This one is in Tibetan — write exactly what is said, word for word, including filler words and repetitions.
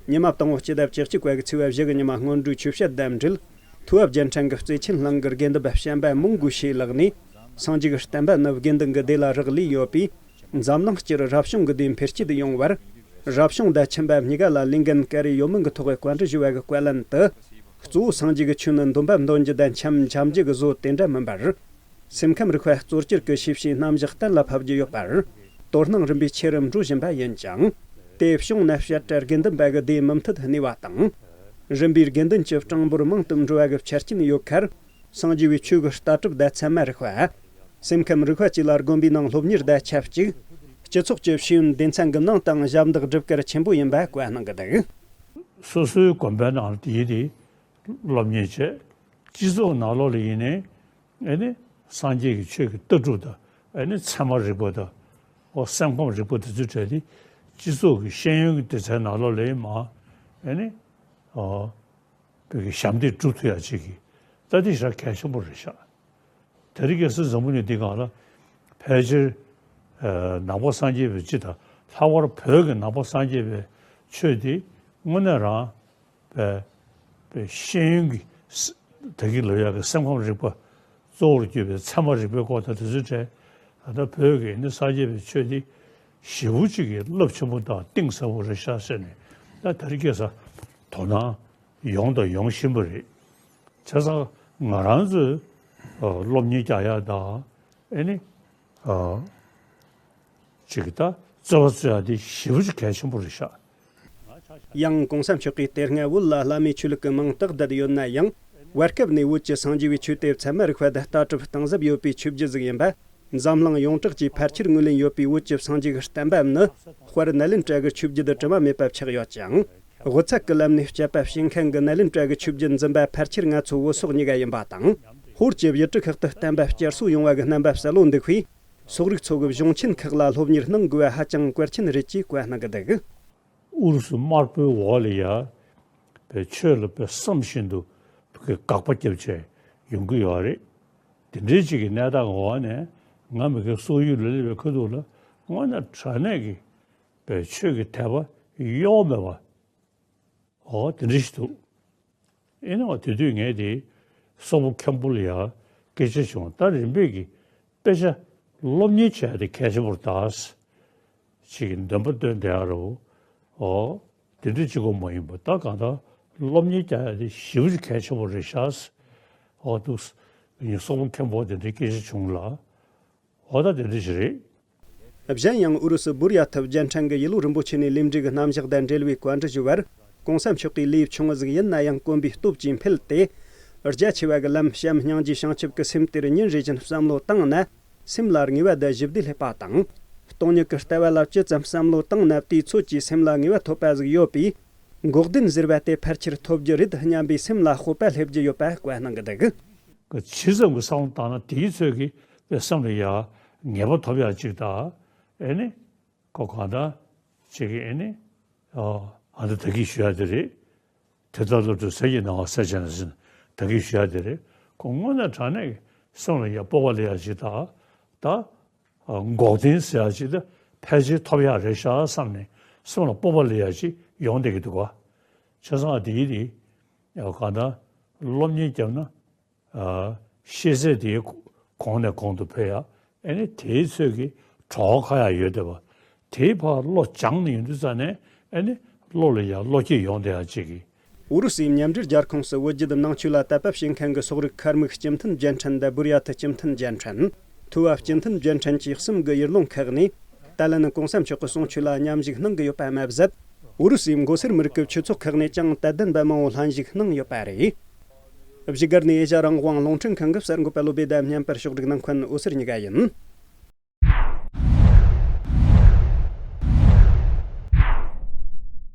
ཉི་མ་དང་པོ་སྤྱི་ཟླ་བཅུ་གཅིག་པ་གི་ཚེས་པ་བཞི་གི་ཉི་མ་སྔོན་འགྲོའི་ཆོས་བཤད་དང་འབྲེལ། ཐུ་བ་རྒྱལ་ཕྲན་གྱི་བརྩེ་ཆེན་གླིང་གི་དགེ་འདུན་པ་བྱམས་པ་མོང་སྒོས་ཞུས་ལགས་ནས། སངས་རྒྱས་ཀྱི་བསྟན་པ་ནི་དགེ་འདུན་གྱི་སྡེ་ལ་རག་ལས་ཡོད་པས། འཛམ་གླིང་སྤྱིར་རབ་བྱུང་གི་སྡེ་འཕེལ་རྒྱས་ཡོང་བར། རབ་བྱུང་དང་ཁྱིམ་པ་གཉིས་ཀ་ལ་ལས་འགན་ག་རེ་ཡོད་མིན་གྱི་ཐོག་བཀའ་འདྲི་ཞུ་བ་གི་བཀའ་ལན་དུ། གཙོ་བོ་སངས་རྒྱས་ཀྱི་ཆོས་ནི་འདོན་པ་འདོན་རྒྱུ་དང་འཆམ་འཆམ་རྒྱུ་གི་བཟོ་དེ་འདྲ་མིན་པར། སེམས་ཁམས་རིག་པ་གཙོ་གྱུར་གྱི་ཤེས་བྱའི་རྣམ་གཞག་གཏན་ལ་ཕབ་རྒྱུ་ཡོད་པར། དོ་སྣང་རིམ་པས་ཆེ་རུ་འགྲོ་བཞིན་པ་ཡིན་ཅིང་། དེ་བྱུང་ན་བཤད་གྲྭ་དགེ་འདུན་པ་གི་སྡེ་མུ་མཐུད་གནས་པ་དང་། རིམ་པས་དགེ་འདུན་གྱི་གྲངས་འབོར་མང་དུ་འགྲོ་བ་གི་ཆ་རྐྱེན་ཡོད་ཁར། སངས་རྒྱས་པའི་ཆོས་ཀྱི་ལྟ་གྲུབ་དང་ཚད་མ་རིག་པ། སེམས་ཁམས་རིག་པ་བཅས་ལ་དགོན་པའི་ནང་སློབ་གཉེར་དང་ཆབས་ཅིག་སྤྱི་ཚོགས་ཀྱི་ཤེས་ཡོན་སྡེ་ཚན་གྱི་ནང་དང་ཞབས་འདེགས་སྒྲུབ་གལ་ཆེན་པོ་ཡིན་པ་བཀའ་གནང་གི་འདུག་སོ་སོའི་དགོན་པའི་ནང་ལ་དེའི་དེ་སློབ་གཉེར་བྱས། སྤྱི་ཚོགས་ནང་ལོགས་ལ་ཡིན་ནའི། ཨེ་ནི། སངས་རྒྱས་ཀྱི་ཆོས་ཀྱི་ལྟ་གྲུབ་དང་། ཨེ་ནི། ཚད་མ་རིག་པ་དང་། འོ། སེམས་ཁམས་རིག་པ་དེ་ཚོའི་གྲས་དེ། སྤྱི་ཚོགས་ཀྱི་ཤེས་ཡོན་གྱི་སྡེ་ཚན་ནང་ལོགས་ལ་ཡིན་མ། ཨེ་ནི། འོ། བོད་ཀྱི་ཞབས་འདེགས་སྒྲུབ་ཐུབ་ཡ་ཅིག་གི་ལྟ་དེ་ཞེ་དྲག་གལ་ཆེན་པོ་རེད་ཤག་དེ་རིང་ཁ་སང་འཛམ་བུ་གླིང་འདི་སྒང་ལ་ཕལ་ཆེར། ཨ། ནང་པ་སངས་རྒྱས་པའི་སྤྱི་དང་ལྷག་པར་བོད་ཀྱི་ནང་པ་སངས་རྒྱས་པའི་ཆོས་འདི་དངོས་གནས་རང་པའི་པའི་ཤེས་ཡོན་གྱི་ས་ད་གིན་ལབ་ཡག་གི་སེམས་ཁམས་རིག་པ་གཙོ་བོར་གྱུར་པའི་ཚད་མ་རིག་པའི་སྐོར་དང་དེ་ཚོའི་གྲས། ད་ལྟ་བོད་ཀྱི་ནི་སངས་རྒྱས་པའི་ཆོས་འདི་ཞེ་པོ་ཅིག་གི་རླབས་ཆེན་པོ་དང་གཏིང་ཟབ་པོ་རེད་ཤག་ཟེར་ནས་ད་དེ་རིང་ཁ་སང་དོ་སྣང་ཡོང་དང་ཡོང་བཞིན་པ་རེད། བྱས་ཙང་ང་རང་ཚོས་ཨ་སློབ་གཉེར་རྒྱག་ཡག་དང་ཨེ་ནི་ཨ་ཅིག་ད་རྩོལ་བ་རྩོལ་ཡག་འདི་ཞེ་པོ་ཅིག་གལ་ཆེན་པོ་རེད་ཤག་ཡང་གོང་ས་མཆོག་གིས་དེ་སྔ་བོད་ལ་བླ་མའི་ཆོས་ལུགས་ཀྱི་མིང་བཏགས་བསྡད་ཡོད་ན་ཡང་། བར་སྐབས་ནས་བོད་ཀྱི་སངས་རྒྱས་པའི་ཆོས་དེ་ཚད་མ་རིག་པ་དང་ལྟ་གྲུབ་གཏིང་ཟབ་ཡོད་པའི་ཆོས་བརྒྱུད་ཟིག་ཡིན་པ། འཛམ་གླིང་ཡོངས་གྲགས་ཀྱིས་ཕལ་ཆེར་ངོས་ལེན་ཡོད་པའི་བོད་ཀྱི་སངས་རྒྱས་ཀྱི་བསྟན་པ་ནི། དཔལ་ནཱ་ལེནྡྲ་གི་ཆོས་བརྒྱུད་དྲི་མ་མེད་པ་ཆགས་ཡོད་ཅིང་། དབུ་ཚད་ཀྱི་ལམ་ནས་དཔྱད་པ་བྱེད་མཁན་གྱི་ནཱ་ལེནྡྲ་གི་ཆོས་བརྒྱུད་འཛིན་པ་ཕལ་ཆེར་ང་ཚོ་བོད་སོག་གཉིས་ཀ་ཡིན་པ་དང་། ཧོར་གྱི་བཞི་གྲྭ་ཁག་ཏུ་བསྟན་པ་བསྐྱར་གསོ་ཡོང་བ་གི་རྣམ་པ་གསལ་བོ་འདུག་པས། སོག་རིགས་ཚོ་གི་གཞུང་ཆེན་ཁག་ལ་སློབ་གཉེར་གནང་དགོས་པ་ཧ་ཅང་གལ་ཆེན་རེད་ཅེས་བཀའ་གནང་གི་འདུག་ཨུ་རུ་སུ་དམར་པོའི་འོག་ལ་ཡ། པའི་ཆོས་ལ་པའི་བསམ་བཞིན་དུ་པའི་དགག་པ་བརྒྱབ་བྱས་ཡོང་གི་ཡོད་རེད། དེ་འདྲའི་ཅིག་གི་གནས་སྟངས་འོག་ནས་ང་མི་ཁའི་སོག་ཡུལ་ལ་སླེབས་པའི་ཁ་ཐུག་ལ་དངོས་གནས་དྲང་གནས་ཀྱི་པའི་ཆོས་ཀྱི་དད་པ་གཡོ་མེད་པ། འོ་དེ་འདྲ་ཞིག་འདུག་ཨེ་ནི་འོ་དེ་དུས་ངས་དེ་སོག་པོ་མཁན་པོ་ལ་ཡ་སྐད་ཆ་བྱུང་། ད་རིམ་པས་ཀྱི་དཔེ་ཆ་སློབ་གཉེར་བྱས་ཏེ་གལ་ཆེན་པོ་རེད་ད། ཅིག་གི་འདོན་པ་བཏོན་བསྡད་ཡ་རེད། འོ་དེ་འདྲ་གཅིག་པོ་མ་ཡིན་པ་ད་གང་ལྟར་སློབ་གཉེར་རྒྱག་ཡ་དེ་ཞེ་པོ་ཅིག་གལ་ཆེན་པོ་རེད་ཤག་འོ་འདུག་ངས་སོག་པོ་མཁན་པོ་དེ་འདྲའི་སྐད་ཆ་བྱུང་ལ། འོ་ད་དེ་འདྲ་ཞིག་རེད། གཞན་ཡང་ཨུ་རུ་སུ་བུར་ཡ་ཐུབ་རྒྱལ་ཕྲན་གྱི་ཡིད་བློ་རིན་པོ་ཆེ་ནས་ལས་འབྲས་ཀྱི་རྣམ་གཞག་དང་འབྲེལ་བའི་བཀའ་འདྲི་ཞུ་བར། གོང་ས་མཆོག་གིས་ལས་ཆུང་ངུ་ཟིག་ཡིན་ན་ཡང་དཀོན་པའི་སྟོབས་ཀྱིས་འཕེལ་ཏེ། རྒྱ་ཆེ་བ་གི་ལམ་བྱམས་སྙིང་རྗེའི་བྱང་ཆུབ་ཀྱི་སེམས་དེར་ཉིན་རེ་བཞིན་བསམ་བློ་བཏང་ན། སེམས་ལ་ངེས་པ་དང་ཞི་བདེ་སླེབས་པ་དང་། སྟོང་ཉིད་ཀྱི་ལྟ་བ་ལ་ཇི་ཙམ་བསམ་བློ་བཏང་ན་དེའི་ཚོད་ཀྱིས་སེམས་ལ་ངེས་པ་ཐོབ་པ་ཟིག་ཡོད་པས། འགོག་བདེན་ཟེར་བ་དེ་ཕལ་ཆེར་ཐོབ་རྒྱུ་རེད་སྙམ་པའི་སེམས་ལ་སྤོབས་པ་སླེབས་རྒྱུ་ཡོད་པ་བཀའ་གནང་གི་འདུག་གི་ཇི་ཙམ་གྱི་བསམ་བློ་བཏང་ན་དེའི་ཚོད་ཀྱིས་པའི་སེམས་ལ་ཡ་ངེས་པ་ཐོབ་ཡག་ཅིག་དང་། ཨེ་ནི། ཁོ་གང་ལྟར་ཅིག་གིས་ཨེ་ནི། ཨ་ཨ་འདི་ད་གིན་ཞུ་ཡག་དེ་རེད། དེ་ལྟར་སློབ་ཕྲུག་ཟས་ཀྱི་སྣང་བ་ཟད་བྱས་ན་ཟེར་ན་ད་གིན་ཞུ་ཡག་དེ་རེད། ཁོ་དངོས་གནས་དྲང་གནས་ཀྱི་སེམས་ལ་ཡ་སྤོབས་པ་སླེབས་ཡག་ཅིག་དང་། ད། ཨ་འགོག་བདེན་ཟེར་ཡག་ཅིག་ད་ཕལ་ཆེར་ཐོབ་ཡག་རེད་ཤག་བསམ་ནས་སེམས་ལ་སྤོབས་པ་སླེབས་ཡག་ཅིག་ཡོང་བསྡད་ཀྱི་འདུག་ག་བྱས་ཙང་དེའི་དེ་ཡང་གང་ལྟར་སློབ་གཉེར་བརྒྱབ་ན་ཨ་ཤེས་ཚད་དེ་གོང་ནས་གོང་དུ་འཕེལ་ཡག་ཨེ་ནི་དེའི་ཚོད་ཀྱི་གྲོགས་ཁ་ཡག་ཡོད་བསྡད་པ། དེའི་ཕར་བློ་སྦྱངས་ནས་ཡོང་དུས་ཙ་ནས་ཨེ་ནི་བློ་ལ་ཡང་བློ་སྐྱེད་ཡོང་བསྡད་ཡག་ཅིག་གི་ཨུ་རུ་སུའི་མཉམ་འབྲེལ་རྒྱལ་ཁོངས་སུ་བོད་བརྒྱུད་ནང་ཆོས་ལ་དད་པ་བྱེད་མཁན་གྱི་སོག་རིགས་མཁར་དམིགས་སྤྱི་མཐུན་རྒྱལ་ཕྲན་དང་བུར་ཡ་ཐི་སྤྱི་མཐུན་རྒྱལ་ཕྲན། ཐུ་བ་སྤྱི་མཐུན་རྒྱལ་ཕྲན་བཅས་གསུམ་གྱི་ཡུལ་ལུང་ཁག་ནས། ཏཱ་ལན་གོང་ས་མཆོག་གི་གསུང་ཆོས་ལ་མཉམ་ཞུགས་གནང་གི་ཡོད་པ་མ་ཟད། ཨུ་རུ་སུའི་མགོ་སེར་མི་རིགས་ཀྱི་ཆོས་ཚོགས་ཁག་ནས་ཀྱང་དད་ལྡན་པ་མང་བོ་ལྷན་ཞུགས་གནང་ཡོད་པ་རེད། བཞུགས་སྒར་ནས་ཨེ་ཤ་རང་དབང་རླུང་འཕྲིན་ཁང་གི་གསར་འགོད་པ་བློ་བྷེ་དང་མཉམ་པར་ཕྱོགས་སྒྲིག་གནང་མཁན་འོད་ཟེར་གཉིས་ཀ་ཡིན།